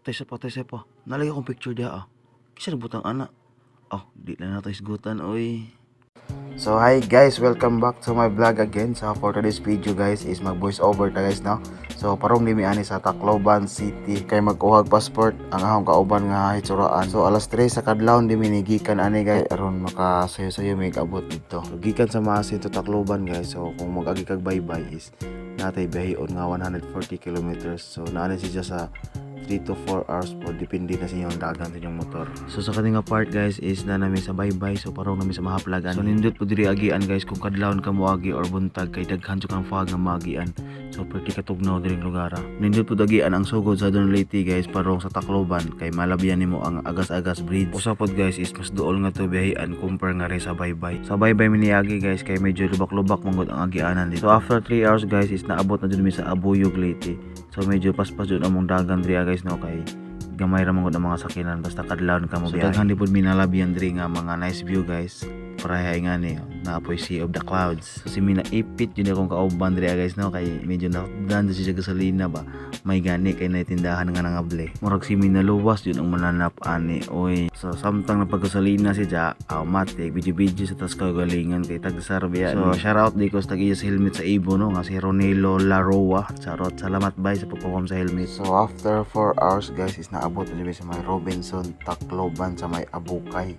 Patay sa patay sa pa. Nalagay akong picture diha ah. Kinsa nagbutang ana? Oh, di na nato isgutan, oy. So hi guys, welcome back to my vlog again. So for today's video, guys, is mag voice over ta, guys, no. So parong ni mi ani sa Tacloban City kay magkuhag passport ang akong kauban nga hitsuraan. So alas 3 sa kadlawon di mi nigikan ani, guys, aron makasayo-sayo mi kaabot dito. So gikan sa Maasin to Tacloban, guys. So kung mag-agi kag baybay is natay biyaheon nga 140 kilometers. So naa ni siya sa 3 to 4 hours po, depende na sa inyong dagan sa inyong motor. So sa kaning nga part, guys, is na nami sa baybay, so parong nami sa mahaplagan. So nindot po diri agian, guys, kung kadlawon ka moagi or buntag kay daghan jud kang fog nga maagian. So perti katugnaw diring lugar. Ah. Nindot po agian ang sugod sa Southern Leyte, guys, parong sa Tacloban kay malabyan nimo ang Agas-Agas Bridge. Usa pod, guys, is mas duol nga to biyahean compare nga rin sa baybay. Sa baybay mi niagi, guys, kay medyo lubak-lubak man gud ang agianan dito. So after 3 hours, guys, is naabot na jud mi sa Abuyog, Leyte. So medyo paspas jud among dagan diri, guys, no, kay gamay ra man gud ang mga sakinan basta kadlawon ka mo So biyahe. Daghan di pud mi nalabyan diri nga mga nice view, guys. Pareha nga ni naapoy Sea of the Clouds. So si Mina ipit jud akong kauban diri, guys, no, kay medyo nakdan siya gasolina ba. May gani kay naitindahan nga nangable. Murag si Mina luwas jud ang mananap ani, oy. So samtang napagasolina si Ja, automatic video-video sa tas kagalingan kay tagsar biya. So shout out di ko sa tag-iya sa helmet sa Ibo, no, nga si Ronelo Laroa. Charot, salamat bay sa pagpakom sa helmet. So after 4 hours, guys, is naabot na diri sa may Robinson Tacloban sa may Abukay.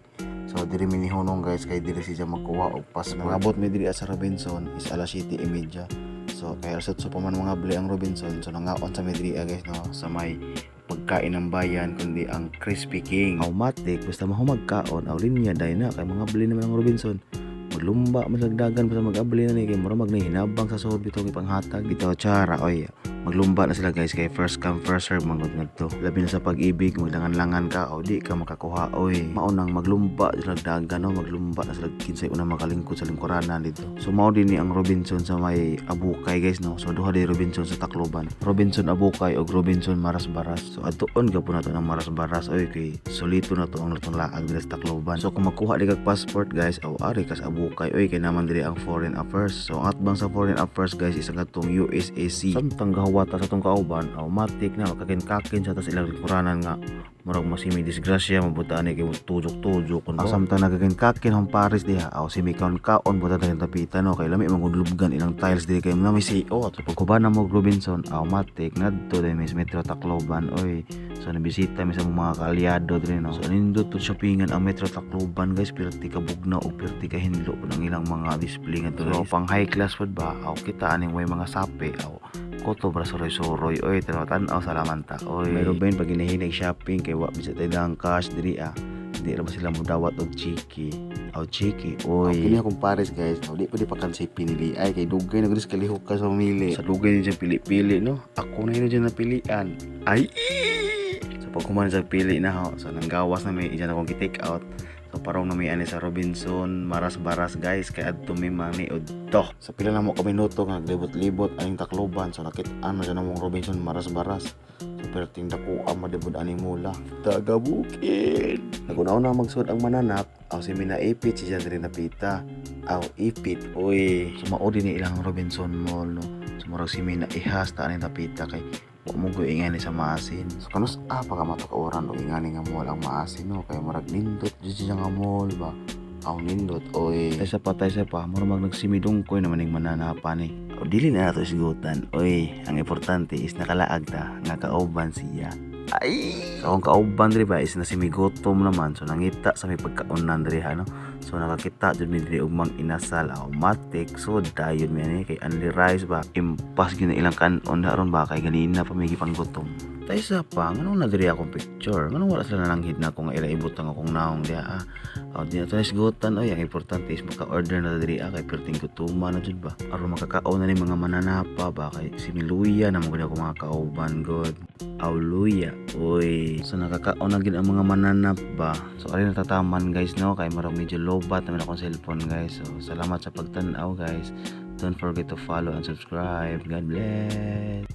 So diri mi nihunong, guys, kay diri siya magkuha og passport. Nangabot mi diri sa Robinson is alas 7:30. So kay alas 8 pa man mga bli ang Robinson. So nangaon sa mi diri, guys, no, sa may pagkain ng bayan kundi ang Crispy King. Automatic basta mahumag kaon aw linya dai na kay mga bli naman ang Robinson. Maglumba man dagan basta mag-abli na ni kay mura mag hinabang sa sahod bitong ipanghatag bitaw, chara, oy. Maglumba na sila, guys, kay first come first serve man gud ngadto. Labi na sa pag-ibig, maglangan-langan ka o di ka makakuha, oy. Mao nang maglumba sila dagan, no, maglumba na sila kinsay unang makalingkod sa lingkuranan dito. So mao din ni ang Robinson sa may Abukay, guys, no. So duha di Robinson sa Tacloban. Robinson Abukay og Robinson Maras-Baras. So adtuon gyapon nato ng Maras-Baras, oy, kay solito na to ang lutong laag diri sa Tacloban. So kung magkuha di kag passport, guys, aw ari kas Abukay, oy, kay naman diri ang Foreign Affairs. So ang atbang sa Foreign Affairs, guys, is ang katong USAC. Samtang gahawata sa tong kauban, automatic na makakin-kakin sa tas ilang lingkuranan nga murag masimi disgrasya mabuta ani kay tujok-tujok kun. Ang samtang nagakin-kakin hong Paris diha, aw si kaon kaon buta tayong tapitan, no, kay lami man lubgan ilang tiles diri kay na may CO. So pagkuban na mo Robinson, automatic ngadto dai mis Metro Tacloban, oy. So nabisita mi sa mga kaalyado diri, no. So nindot to shoppingan ang Metro Tacloban, guys, perti ka bugna o perti ka hinlo pud ang ilang mga display nga. So pang high class pud ba, aw kita aning way mga sape, aw koto bra suroy-suroy, oy, tan-aw salaman ta, oy. Mayroon ba pag ginahinay shopping kay wa bisa tay dang cash diri, ah, di ra ba sila modawat og chiki, aw chiki, oy. Kini akong pares, guys, no, di pa di pa kan pinili ay kay dugay na gud kalihok ka sa mamili. Sa dugay ni siya pili-pili, no, ako na yun dyan napilian ay. So pag human sa pili na ho, so nanggawas na may iyan akong gi-take out. So parong na may ani sa Robinson Maras-Baras, guys, kay adto mi maniud to. Sa pila na mo ka minuto nga naglibot-libot aning Tacloban, so nakit-an na siya namong Robinson Maras-Baras. So perting dako ang madibod ani mula. Taga bukid. Naguna-una magsud ang mananap, aw si Mina ipit si diri napita. Aw ipit, oy. So mao din ni ilang Robinson Mall, no. So murag si Mina ihas ta ani napita kay wa mo ko ingani sa maasin. So kanus pa ka matukauran og ingani nga mall ang maasin, no, kay murag nindot jud siya nga mall ba. Aw nindot, oy. Tay sa patay sa pa, murag mag nagsimidungkoy naman ning mananapan ni. O dili na nato isgutan. Oy, ang importante is nakalaag ta nga kauban siya. Ay! So akong kauban diri ba is nasimigotom naman. So nangita sa may pagkaunan diri ha, no. So nakakita jud mi diri og Mang Inasal, automatic. So dayon mi ani kay only rice ba. Impas gyud na ilang kanon aron ba kay ganina pa may gipanggutom. Tay sa pa, nganong na diri akong picture? Nganong wala sila nananghid na ako nga ila ibutang akong naong diha, ah? Aw di na to isgutan, oy. Ang importante is maka-order na diri, ah, kay perting gutuma na jud ba. Aron makakaon na ni mga mananapa ba kay similuya na mo gud ako mga kauban god. Aw luya, oy. So nakakaon na gid ang mga mananap ba. So ari natataman, guys, no, kay marang medyo lobat naman akong cellphone, guys. So salamat sa pagtan-aw, guys. Don't forget to follow and subscribe. God bless.